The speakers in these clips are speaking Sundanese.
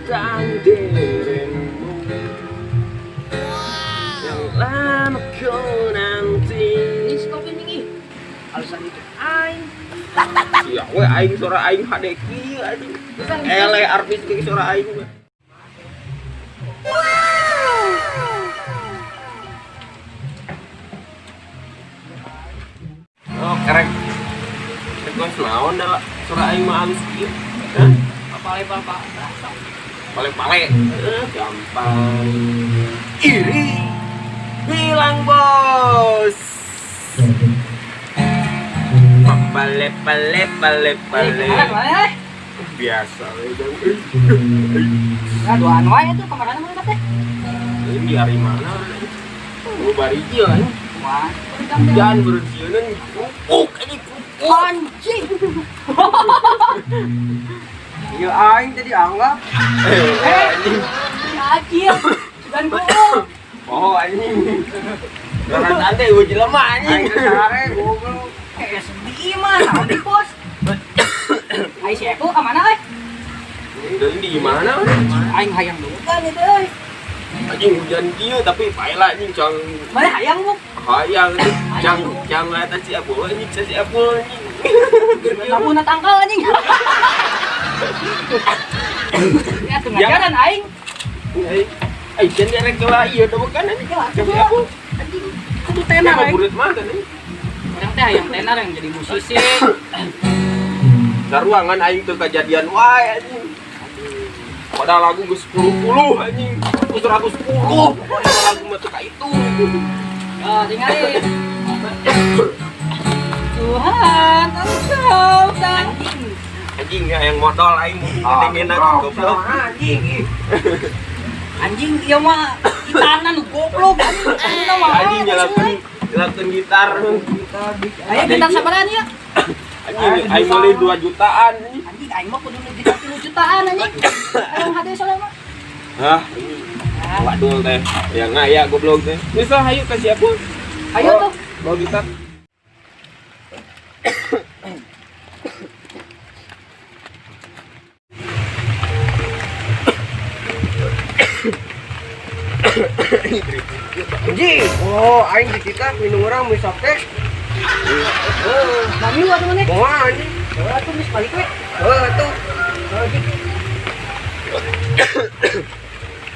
Tentang dirimu yang lama ku nanti. Ini stop ini ih. Alasan itu aing. Sia we aing suara aing hade kieu anjing. Ele artis kieu suara aing mah. Oh, kerek. Request naon dah suara aing mah halus kieu. Hah? Pale pale. Pale-pale. Gampang. Iri. Bilang bos. Pale pale pale pale. Kemana eh? Biasa we jang. Nah, duaan wae tuh kemana mana teh? Ini di hari mana? Oh, bari ieu anjing. Wah, Hujan berjieun kerupuk anjing kerupuk. Anjing. Iya aing tadi anggap. Anjing. Acil. Dan goblok. Oh anjing. Jangan santai gua jelema anjing. Aing teh sare goblok. Eh, sedih mah, naon di pos. Ai si Eko ka mana euy? Dan di mana? Aing hayang dugan itu euy. Anjing hujan kieu tapi paela anjing cang Mana hayang bu? hayang cang cang eta si Apul anjing si Apul anjing. Lampu tangkal anjing. Ya tuh ngajaran aing. Ai can direk lah ieu teh bukan anjing. Ya, Cang si Apul. Anjing kudu tenar Siapa aing. burit mah kan anjing. Urang teh hayang tenar yang jadi musisi. Saruangan aing teu kajadian wae anjing. Padahal lagu geus 10 anjing. 110. Padahal lagu mah teu ka itu. Oh, tinggalin. Tuhan, engkau tak. Anjing ya yang modal aing ngadengena goblok. Anjing ih. Anjing ieu mah itanan goblok anjing. Anjing mah. Anjing nyalakeun nyalakeun gitar. Ayo kita sabaran ya. Anjing aing meuli 2 jutaan anjing. Anjing aing mah kudu nu 3 jutaan anjing. Aing hade soalnya mah. Hah? Waduh teh. Ya ngaya goblok teh. Geus lah hayu ka siapa? Ayo tuh. Bawa gitar. Anjing. Oh, aing di kita minum orang mie softtek. Heeh, mami atuh maneh. Moal anjing. Heeh atuh geus balik we. Heuh atuh. Heuh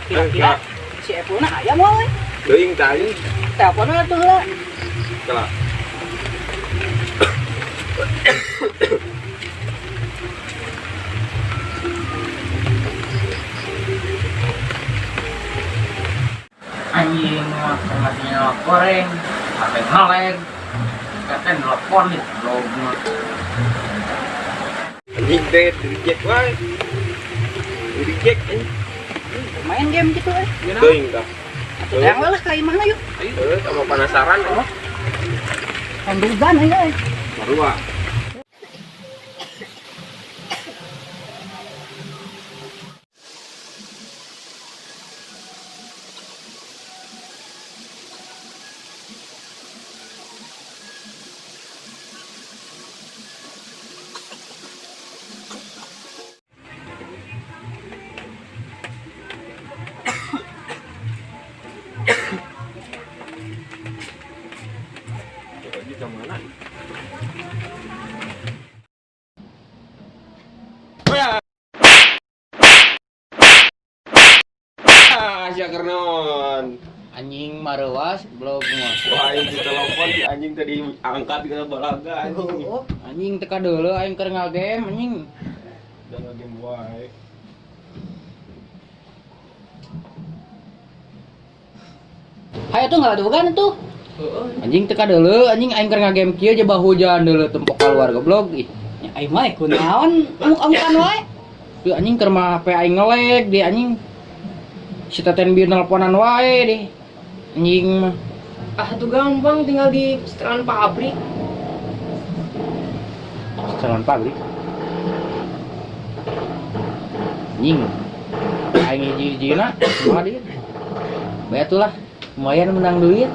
Kira-kira si Epul na aya moal we. Teuing tah anjing. Telepon we atuh heula. Kela. Anjing mah matinya goreng, sampai ngelag, katanya nelpon nih, goblok. Anjing teh di reject wae. Di reject anjing. Main game gitu eh. Teuing tah. Atuh yang lah ka imahna yuk. Heuh, sama penasaran anjing. Kandugan aing euy. Sarua. Coba mana? Ya. Ah, sia kernon. Anjing marewas, goblok mah. Wah, aing ditelepon si anjing tadi angkat ke balaga anjing. Anjing teka dulu aing keur ngagame anjing. Dan game wae. Hayo tuh ngaladugan tuh. Anjing teka dulu anjing aing keur ngagame kieu jaba hujan dulu tempok keluar goblok ih. Ya aing mah kunaon amuk-amukan wae. Duh, anjing keur mah HP aing ngelag di anjing. Si Teten bieu nelponan wae deh. Anjing mah. Ah tuh gampang tinggal di setelan pabrik. Setelan pabrik. Anjing. Aing hiji-hijina kumaha dia. Bae atuh lah. Lumayan menang duit.